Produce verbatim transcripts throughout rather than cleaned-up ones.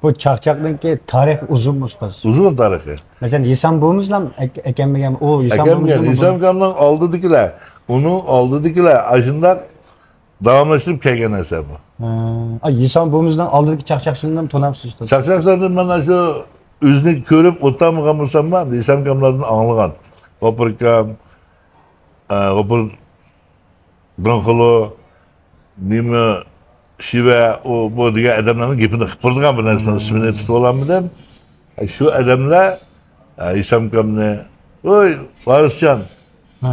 بۇ چاقچاقنىڭكى تارىخى ئۇزۇنمۇ، ئۇستاز؟ ئۇزۇن تارىخى. مەسىلەن، ھېسام بوۋىمىزلا ئەك-، ئەكەلمىگەنمۇ؟ ئۇ ھېسام بوۋىمىزنىڭ ئەكەلمىگەن. ھېسام ئاكامنىڭ ئالدىدىكىلەر، ئۇنىڭ ئالدىدىكىلەر ئاشۇنداق داۋاملاشتۇرۇپ كەلگەن نەرسە بۇ. ھە. ئاي، ھېسام بوۋىمىزنىڭ ئالدىدىكى چاقچاقچىلىرىنى تونامسىز، ئۇستاز؟ چاقچاقچىلارنى مەن شۇ ئۆزىنى كۆرۈپ ئولتۇرمىغان بولسام، ھېسام ئاكاملاردىن ئاڭلىغان. غوپۇر ئاكام، ئە، غوپۇر دىڭخۇلۇ، نېمە، شىۋە، ئۇ، بۇ دېگەن ئادەملەرنىڭ گېپىنى قىلىپ بېرىدىغان بىر نەرسىنىڭ ئىسمىنى ئېيتىپ بولالمىدىم. شۇ ئادەملەر، ئە، ھېسام ئاكامنى، «ۋوي، ۋارىسجان!» ھە.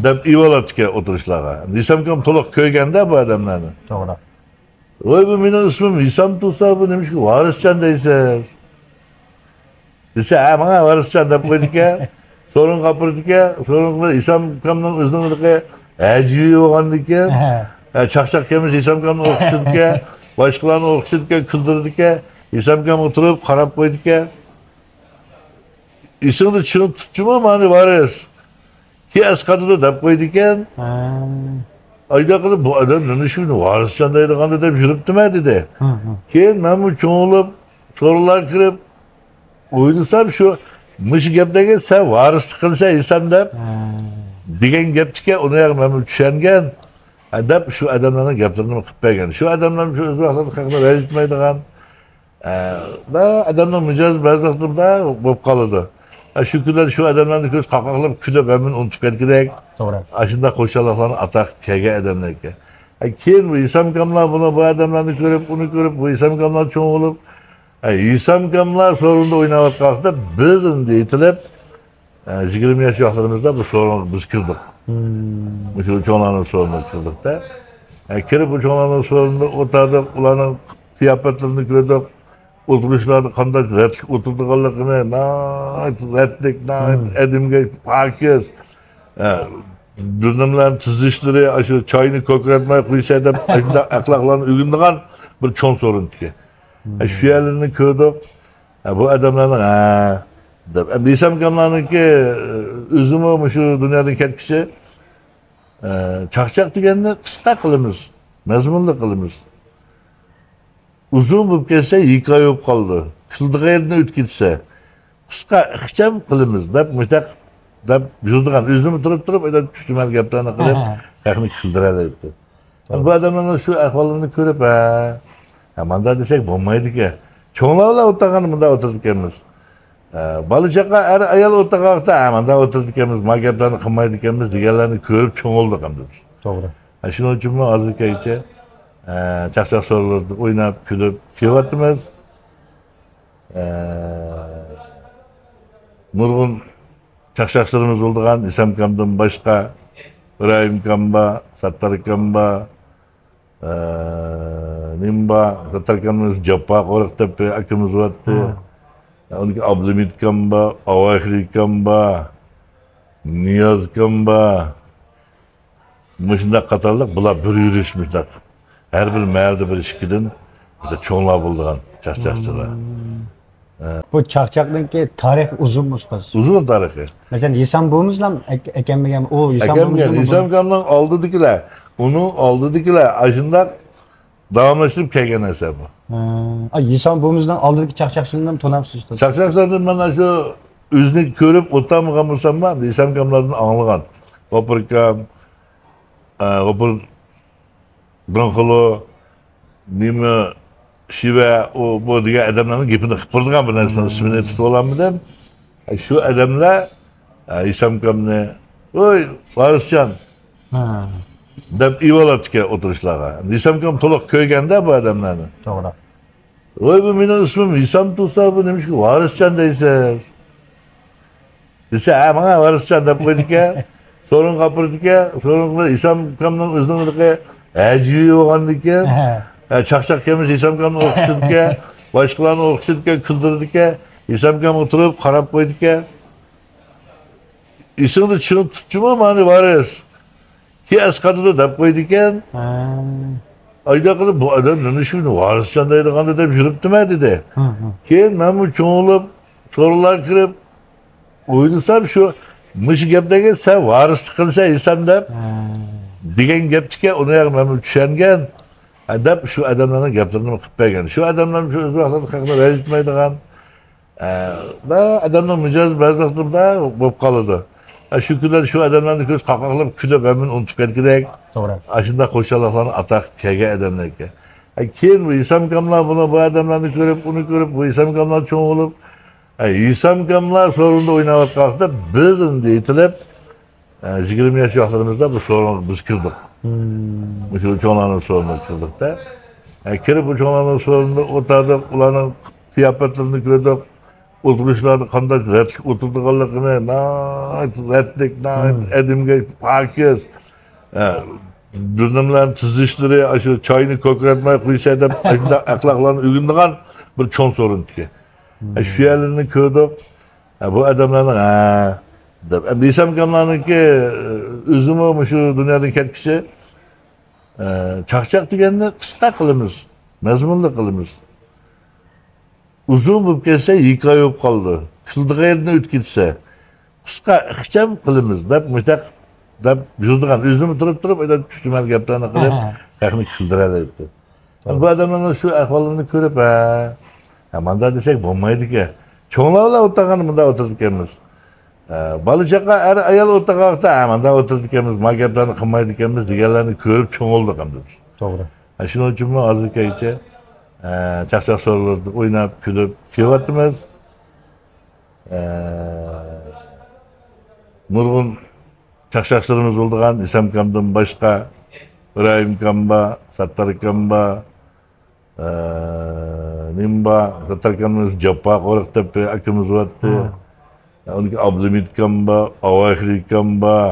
دەپ ئېۋالاتتىكەن ئولتۇرۇشلارغا. ھېسام ئاكام تولۇق كۆرگەندە بۇ ئادەملەرنى. توغرا. «ۋوي، بۇ مېنىڭ ئىسمىم ھېسام تۇرسا، بۇ نېمىشقا ۋارىسجان دەيسىز؟» دېسە، «ھە، ماڭا ۋارىسجان» دەپ قويىدىكەن. سورۇنغا ئاپىرىدىكەن. سورۇنغا ھېسام ئاكامنىڭ ئۆزىنىڭ ھېلىقى ھەجۋىي بولغاندىكىن. ھە. ھە، چاقچاق كەلمىسە ھېسام ئاكامنى ئوخشىتىدىكەن. باشقىلارنى ئوخشىتىدىكەن، كۈلدۈرىدىكەن. ھېسام ئاكامغا تۇرۇپ قاراپ قويىدىكەن. «ئېسىڭدە چىڭ تۇتچىمۇ مانا ۋارىس. كېيىن ئەسقاتىدۇ» دەپ قويىدىكەن. ھە. ئايدا قىلىپ، «بۇ ئادەم نېمە ئۈچۈن ۋارىسجان دەيدىغاندۇ» دەپ يۈرۈپتىمەن دېدى. ھە، ھە. كېيىن مەنمۇ چوڭىيىپ، سورۇنلارغا كىرىپ، ئويلىسام، شۇ مۇشۇ گەپلەرگە «سەن ۋارىسلىق قىلىسەن ھېسام» دەپ ھە. دېگەن گەپتىكەن، ئۇنى مەنمۇ چۈشەنگەن. ھە، دەپ شۇ ئادەملەرنىڭ گەپلىرىنى قىلىپ بەرگەن. شۇ ئادەملەر شۇ ئۆز ۋاقتىدا خەقنى رەنجىتمەيدىغان، ئە، ۋە ئادەمنىڭ مىجەزى بەزى ۋاقىتلاردا بولۇپ قالىدۇ. ئە، شۇ كۈنلەردە شۇ ئادەملەرنى كۆرسە قاقاقلاپ كۈلۈپ ھەممىنى ئۇنتۇپ كەتكۈدەك. توغرا. ئاشۇنداق خۇشاللىقلارنى ئاتا قىلىپ كەلگەن ئادەملەر ئىكەن. ئە، كېيىن بۇ ھېسام ئاكاملار بۇنى، بۇ ئادەملەرنى كۆرۈپ، ئۇنى كۆرۈپ، بۇ ھېسام ئاكاملار چوڭ بولۇپ، ئە، ھېسام ئاكاملار سورۇندا ئويناۋاتقان ۋاقىتتا بىزدىن يېتىلىپ، ئە، يىگىرمە ياش ۋاقتىمىزدا بۇ سورۇنغا بىز كىردۇق. مم. مۇشۇ چوڭلارنىڭ سورۇنىغا كىردۇق-دە. ئە، كىرىپ بۇ چوڭلارنىڭ سورۇنىدا ئولتۇردۇق، ئۇلارنىڭ قىياپەتلىرىنى كۆردۇق. ئولتۇرۇشلاردا قانداق رەتلىك ئولتۇرىدىغانلىقىنى، ناھايىتى رەتلىك، ناھايىتى مم. ئەدىمگە پاكىز. ئە، بىر نېمىلەرنى تىزىشلىرى، ئاشۇ چاينى كوكۇراتماي قويسا دەپ، ئاشۇنداق ئەخلاقلارنى ئۆگىنىدىغان بىر چوڭ سورۇن ئىكەن. ئە، شۇ يەرلىرىنى كۆردۇق. ھە، بۇ ئادەملەرنىڭ، ھە، دەپ، ئەمدى ھېسام ئاكاملارنىڭكى، ئۆزىمۇ مۇشۇ دۇنيادىن كەتكۈچە، ئە، چاقچاق دېگەننى قىسقا قىلىمىز، مەزمۇنلۇق قىلىمىز. ئۇزۇن بولۇپ كەتسە، ھېكايە بولۇپ قالىدۇ. كۈلىدىغان يېرىدىن ئۆتۈپ كەتسە، قىسقا، ئىخچام قىلىمىز، دەپ، مۇشۇنداق دەپ يۈرىدىغان، ئۆزىمۇ تۇرۇپ-تۇرۇپ، ئۆيدە چۈشتىمەن گەپلەرنى قىلىپ، خەقنى كۈلدۈرەلەيتتى. بۇ ئادەملەرنىڭ شۇ ئەھۋاللىرىنى كۆرۈپ، ھە، ھە، مانداق دېسەك بولمايدىكەن. چوڭلار بىلەن ئولتۇرغاندا مۇنداق ئولتۇرىدىكەنمىز. ھە، بالا-چاقا، ئەر-ئايال ئولتۇرغان ۋاقىتتا، ھە، مانداق ئولتۇرىدىكەنمىز، ما گەپلەرنى قىلمايدىكەنمىز دېگەنلەرنى كۆرۈپ چوڭ بولدۇق ئەمدى بىز. توغرا. ھە، شۇنىڭ ئۈچۈنمۇ ھازىرغىچە، ھە، چاقچاق سورۇنلىرىدا ئويناپ، كۈلۈپ كېلىۋاتىمىز. ئە، نۇرغۇن چاقچاقچىلىرىمىز بولىدىغان، ھېسام ئاكامدىن باشقا، ئىبراھىم ئاكام بار، ساتتار ئاكام بار، ئە، نېمە بار، ساتتار ئاكامنىڭ جاپپا قورۇق دەپ بىر ئاكىمىز بارتتى. ھە. ئۇنىڭكى ئابلىمىت ئاكام بار، ئاۋاخېلى ئاكام بار، نىياز ئاكام بار. مۇشۇنداق قاتارلىق بۇلار بىر يۈرۈش مۇشۇنداق. ھەر بىر مەھەللىدە بىر ئىككىدىن چوڭلار بولىدىغان چاقچاقچىلار. مم. ھە. بۇ چاقچاقنىڭكى تارىخى ئۇزۇنمۇ، ئۇستاز؟ ئۇزۇن تارىخى. مەسىلەن، ھېسام بوۋىمىزلا ئەك-، ئەكەلمىگەن، ئۇ ھېسام ئەكەلمىگەن. بوۋىمىزنىڭ ھېسام ئاكامنىڭ ئالدىدىكىلەر، ئۇنىڭ ئالدىدىكىلەر ئاشۇنداق داۋاملاشتۇرۇپ كەلگەن نەرسە بۇ. ھە. ئاي، ھېسام بوۋىمىزنىڭ ئالدىدىكى چاقچاقچىلىرىنى تونامسىز، ئۇستاز؟ چاقچاقچىلارنى مانا شۇ ئۆزىنى كۆرۈپ ئولتۇرمىغان بولساممۇ، ھېسام ئاكاملاردىن ئاڭلىغان. غوپۇر ئاكام، ئە، غوپۇر دىڭخۇلۇ، نېمە، شىۋە، ئۇ، بۇ دېگەن ئادەملەرنىڭ گېپىنى قىلىپ بېرىدىغان بىر نەرسىنىڭ ئىسمىنى ئېيتىپ بولالمىدىم. شۇ ئادەملەر، ئە، ھېسام ئاكامنى، «ۋوي، ۋارىسجان!» ھە. دەپ ئېۋالاتتىكەن ئولتۇرۇشلارغا. ھېسام ئاكام تولۇق كۆرگەندە بۇ ئادەملەرنى. توغرا. «ۋوي، بۇ مېنىڭ ئىسمىم ھېسام تۇرسا، بۇ نېمىشقا ۋارىسجان دەيسىز؟» دېسە، «ھە، ماڭا ۋارىسجان» دەپ قويىدىكەن. سورۇنغا ئاپىرىدىكەن. سورۇنغا ھېسام ئاكامنىڭ ئۆزىنىڭ ھېلىقى ھەجۋىي بولغاندىكىن. ھە. ھە، چاقچاق كەلمىسە ھېسام ئاكامنى ئوخشىتىدىكەن. باشقىلارنى ئوخشىتىدىكەن، كۈلدۈرىدىكەن. ھېسام ئاكامغا تۇرۇپ قاراپ قويىدىكەن. «ئېسىڭدە چىڭ تۇتچىمۇ مانا ۋارىس. كېيىن ئەسقاتىدۇ» دەپ قويىدىكەن. ھە. ئايدا قىلىپ، «بۇ ئادەم نېمە ئۈچۈن ۋارىسجان دەيدىغاندۇ» دەپ يۈرۈپتىمەن دېدى. ھە، ھە. كېيىن مەنمۇ چوڭىيىپ، سورۇنلارغا كىرىپ ئويلىسام، شۇ مۇشۇ گەپلەرگە «سەن ۋارىسلىق قىلىسەن ھېسام» دەپ ھە. دېگەن گەپتىكەن، ئۇنى مەنمۇ چۈشەنگەن. ھە، دەپ شۇ ئادەملەرنىڭ گەپلىرىنى قىلىپ بەرگەن. شۇ ئادەملەر شۇ ئۆز ۋاقتىدا خەقنى رەنجىتمەيدىغان، ئە، ۋە ئادەمنىڭ مىجەزى بەزى ۋاقىتلاردا بولۇپ قالىدۇ. ئە، شۇ كۈنلەردە شۇ ئادەملەرنى كۆرسە قاقاقلاپ كۈلۈپ ھەممىنى ئۇنتۇپ كەتكۈدەك. توغرا. ئاشۇنداق خۇشاللىقلارنى ئاتا قىلىپ كەلگەن ئادەملەركەن. ئە، كېيىن بۇ ھېسامكاملار بۇنى، بۇ ئادەملەرنى كۆرۈپ، ئۇنى كۆرۈپ، بۇ ھېسامكاملار چوڭ بولۇپ، ئە، ھېسامكاملار سورۇندا ئويناۋاتقان ۋاقىتتا بىز ئۇنى يېتىلىپ، ئە، يىگىرمە ياش چاغلىرىمىزدا بۇ سورۇنغا بىز كىردۇق. مۇشۇ چوڭلارنىڭ سورۇنىغا كىردۇق-دە. ئە، كىرىپ بۇ چوڭلارنىڭ سورۇنىدا ئولتۇردۇق، ئۇلارنىڭ قىياپەتلىرىنى كۆردۇق. ئولتۇرۇشلاردا قانداق رەتلىك ئولتۇرىدىغانلىقىنى، ناھايىتى رەتلىك، ناھايىتى ئەدىمگە پاكىز. ئە، بىر نېمىلەرنى تىزىشلىرى، ئاشۇ چاينى كوكۇراتماي قويسا دەپ، ئاشۇنداق ئەخلاقلارنى ئۆگىنىدىغان بىر چوڭ سورۇن ئىكەن. ئە، شۇ يەرلىرىنى كۆردۇق. ھە، بۇ ئادەملەرنىڭ، ھە، دەپ، ھە، ھېسامكاملارنىڭكى، ئۆزىمۇ مۇشۇ دۇنيادىن كەتكۈچە، ھە، چاقچاق دېگەننى قىسقا قىلىمىز، مەزمۇنلۇق قىلىمىز. ئۇزۇن بولۇپ كەتسە، ھېكايە بولۇپ قالىدۇ. قىلىدىغان يېرىدىن ئۆتۈپ كەتسە، قىسقا، ئىخچام قىلىمىز، دەپ، مۇشۇنداق دەپ يۈرىدىغان. ئۆزىمۇ تۇرۇپ، تۇرۇپ، ئۆيدە چۈشتۈمەل گەپلەرنى قىلىپ، خەقنى كۈلدۈرەلەيدۇ. بۇ ئادەملەرنىڭ شۇ ئەھۋاللىرىنى كۆرۈپ، ھە، ھە، مانداق دېسەك بولمايدىكەن. چوڭلار بىلەن ئولتۇرغاندا مۇنداق ئولتۇرىدىكەنمىز. ھە، بالا-چاقا، ئەر-ئايال ئولتۇرغان ۋاقىتتا، ھە، مانداق ئولتۇرىدىكەنمىز، ما گەپلەرنى قىلمايدىكەنمىز دېگەنلەرنى كۆرۈپ چوڭ بولدۇق ئەمدى بىز. توغرا. ھە، شۇنىڭ ئۈچۈنمۇ ھازىرغىچە، ھە، چاقچاق سورۇنلىرىدا ئويناپ، كۈلۈپ كېلىۋاتىمىز. ھە، نۇرغۇن چاقچاقچىلىرىمىز بولىدىغان، ھېسامكامدىن باشقا، ئىبراھىمكام بار، ساتتاركام بار، ئە، نېمە بار، ساتتاركامدىن جاپپار قورق دەپ بىر ئاكىمىز بارتتى. ئۇنىڭكى ئابلىمىتكام بار، ئاۋاخلىكام بار،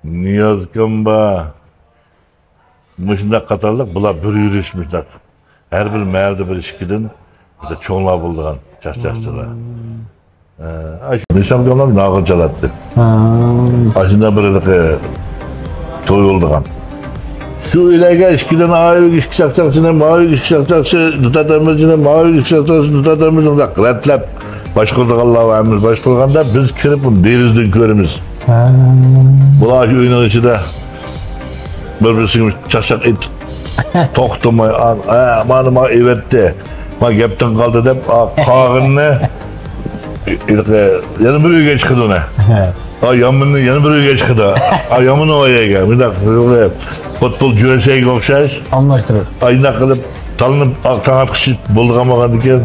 نىيازكام بار. مۇشۇنداق قاتارلىق بۇلار بىر يۈرۈش مۇشۇنداق. ھەر بىر مەھەللىدە بىر ئىككىدىن بىر چوڭلار بولىدىغان چاقچاقچىلار. ھە، ئاشۇ ھېسامكاملار ناغرا چالاتتى. ئاشۇنداق بىر ھېلىقى توي بولىدىغان. شۇ ئۆيلەرگە ئىككىدىن، ئا ئۆيگە ئىككى چاقچاقچىنى، ما ئۆيگە ئىككى چاقچاقچى، دۇتار تەمبىرچىنى، ما ئۆيگە ئىككى چاقچاقچى، دۇتار تەمبىرچى، ئۇنداق رەتلەپ باشقۇرىدىغانلار بار، ھەممىمىز باشقۇرغاندا بىز كىرىپ ئۇنى دېرىزىدىن كۆرىمىز. بۇلار شۇ ئۆينىڭ ئىچىدە بىر-بىرسىگە چاقچاق ئېتىپ، توختىماي، ئا، ئا، مانا ماڭا ئېۋەتتى، مانا گەپتىن قالدى دەپ، ئا، قالغىنىنى، ھېلىقى، يەنە بىر ئۆيگە چىقىدۇ ئۇنى. ھە. ئا، يامىنى يەنە بىر ئۆيگە چىقىدۇ. ئا، يامىنى ئۇ يەرگە. مۇنداق، خۇددى پۇتبول جۆسەگە ئوخشاش. ئالماشتۇرۇپ. ئا، شۇنداق قىلىپ، تاللىنىپ، ئا، تاڭ ئاتقۇچە بولىدىغان بولغاندىكىن،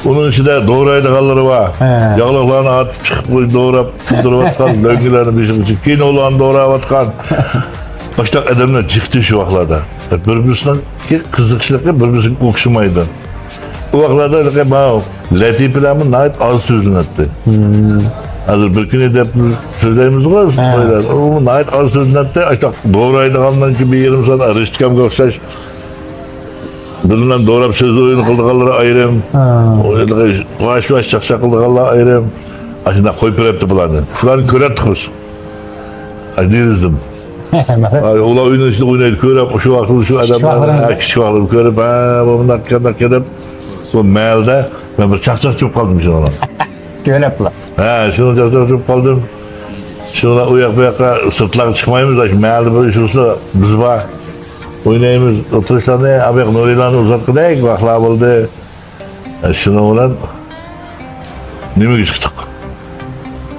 ئۇنىڭ ئىچىدە دورايدىغانلىرى بار. ھە. ياغلىقلارنى ئاتىپ چىقىپ دوراپ، كۈلدۈرۈۋاتقان، لۆڭگىلەرنى بېشىغا چىقىپ، كېيىن ئۇلارنى دوراۋاتقان. مۇشۇنداق ئادەملەر جىقتى شۇ ۋاقىتلاردا. بىر-بىرسىنىڭ قىزىقىشلىقى بىر-بىرسىگە ئوخشىمايدۇ. ئۇ ۋاقىتلاردا ھېلىقى ماۋۇ لەتىپىلەرمۇ ناھايىتى ئاز سۆزلىنەتتى. ھازىر بىر كۈنى دەپ سۆزلەيمىزغۇ، ھە. ئۇ ناھايىتى ئاز سۆزلىنەتتى. ئاشۇنداق دورايدىغاننىڭكى بىر يېرىم سان رىشتىكامغا ئوخشاش. بىر بىلەن دوراپ سۆز ئويۇنى قىلىدىغانلىرى ئايرىم. ھە. ۋاش-ۋاش چاقچاق قىلىدىغانلار ئايرىم. ئاشۇنداق قويۇپ بېرەتتى بۇلارنى. شۇلارنى كۆرەتتۇق بىز. ئاي، دېرىزىدىن. ئاي، ئۇلار ئۆينىڭ ئىچىدە ئوينايدۇ، كۆرۈپ، شۇ ۋاقىتتا شۇ ئادەملەر، ھە، كىچىك ۋاقىتلىرىمنى كۆرۈپ، ھە، بۇ مۇنداق ئىكەن، مۇنداق ئىكەن دەپ، بۇ مەھەلدە مەن بىر چاقچاقچى بولۇپ قالدىم شۇنىڭغا. كۆرۈپلا. ھە، شۇنىڭ چاقچاقچى بولۇپ قالدىم. شۇنىڭ بىلەن ئۇ ياق بۇ ياققا سىرتلارغا چىقمايمىز، ئاشۇ مەھەلدە بىر ئۈچ-تۆتلا بىز بار. ئوينايمىز، ئولتۇرۇشلارنى، ئا، بۇ ياق نۇرىلارنى ئۇزاتقۇدەك ۋاقىتلار بولدى. ئە، شۇنىڭ بىلەن نېمىگە چىقتۇق؟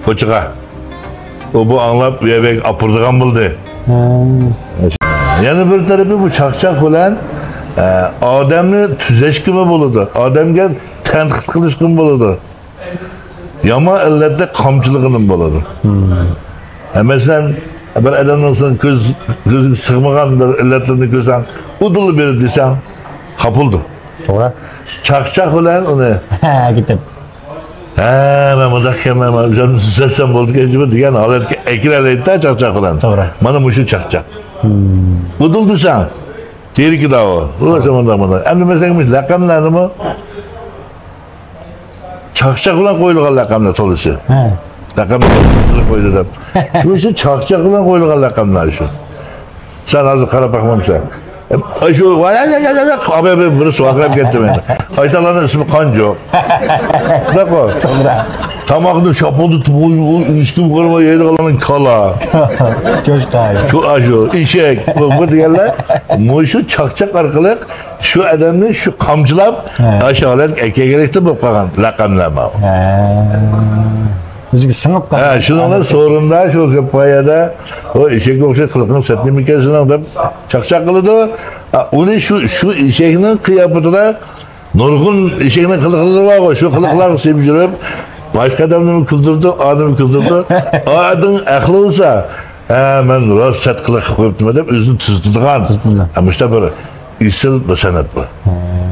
كوچىغا. ئۇ بۇ ئاڭلاپ، ئۇ يەرگە ئاپىرىدىغان بولدى. يەنە بىر تەرىپى بۇ چاقچاق بىلەن، ئە، ئادەمنى تۈزەشكىمۇ بولىدۇ. ئادەمگە تەنقىد قىلىشقىمۇ بولىدۇ. يامان ئىللەتنى قامچىلىغىنىمۇ بولىدۇ. ئە، مەسىلەن، بىر ئادەمنىڭ سېنىڭ كۆز، كۆزۈڭگە سىغمىغان بىر ئىللەتلىرىنى كۆرسەڭ، ئۇدۇللا بېرىپ دېسەڭ، خاپا بولىدۇ. توغرا. چاقچاق بىلەن ئۇنى، ھە، كېتىپ. ھە، مەن مۇنداق ئىكەنمەن، مەن ئۆزۈمنى تۈزەتسەم بولىدىكەن جۇمۇ دېگەن ھالەتكە ئەكىرەلەيدۇ-دە چاقچاق بىلەن. توغرا. مانا مۇشۇ چاقچاق. ئۇدۇل دېسەڭ، تېرىكىدا ئۇ. ئۇ مۇنداق، مۇنداق. ئەمدى مەسىلەن، مۇشۇ لەقەملەرنىمۇ چاقچاق بىلەن قويۇلغان لەقەملەر تولىسى. ھە. لەقەم قويدى دەپ. شۇ، شۇ چاقچاق بىلەن قويۇلغان لەقەملەر شۇ. سەن ھازىر قاراپ باقمامسەن؟ ئاي، شۇ، ۋاي، ۋاي، ۋاي، ۋاي، ئاباي، بىر، بىرسى ۋارقىراپ كەتتى مەندە. ئايتالارنىڭ ئىسمى قانجۇ. شۇنداققۇ؟ توغرا. تاماقنى شاپۇلدىتىپ، ئۇ، ئۇ، ھېچكىمگە قارىماي يەيدىغانلارنىڭ كالا. چوشقا. شۇ، ئاشۇ، ئېشەك، بۇ، بۇ دېگەنلەر مۇشۇ چاقچاق ئارقىلىق شۇ ئادەمنى شۇ قامچىلاپ، ھە. ئاشۇ ھالەتكە ئەكەلگەنلىكتىن بولۇپ قالغان لەقەملەر ماۋۇ. ھە. ئۆزىگە سىڭىپ قالغان. ھە، شۇنىڭ بىلەن سورۇندا شۇ كۆپ يەردە، ئۇ ئېشەككە ئوخشاش قىلىقىڭ سەت نېمىكەن سېنىڭ دەپ چاقچاق قىلىدۇ. ھە، ئۇنى شۇ، شۇ ئېشەكنىڭ قىياپىتىدە نۇرغۇن ئېشەكنىڭ قىلىقلىرى بارغۇ، شۇ قىلىقلارغا سېلىپ يۈرۈپ، باشقا ئادەمنىمۇ كۈلدۈرىدۇ، ئادەمنى كۈلدۈرىدۇ. ئادەم ئەقلى بولسا، ھە، مەن راست سەت قىلىق قىلىپ قويۇپتىمەن دەپ ئۆزىنى تۈزىتىدىغان. تۈزىتىدۇ. ھە، مۇشۇنداق بىر ئېسىل بىر سەنئەت بۇ. ھە.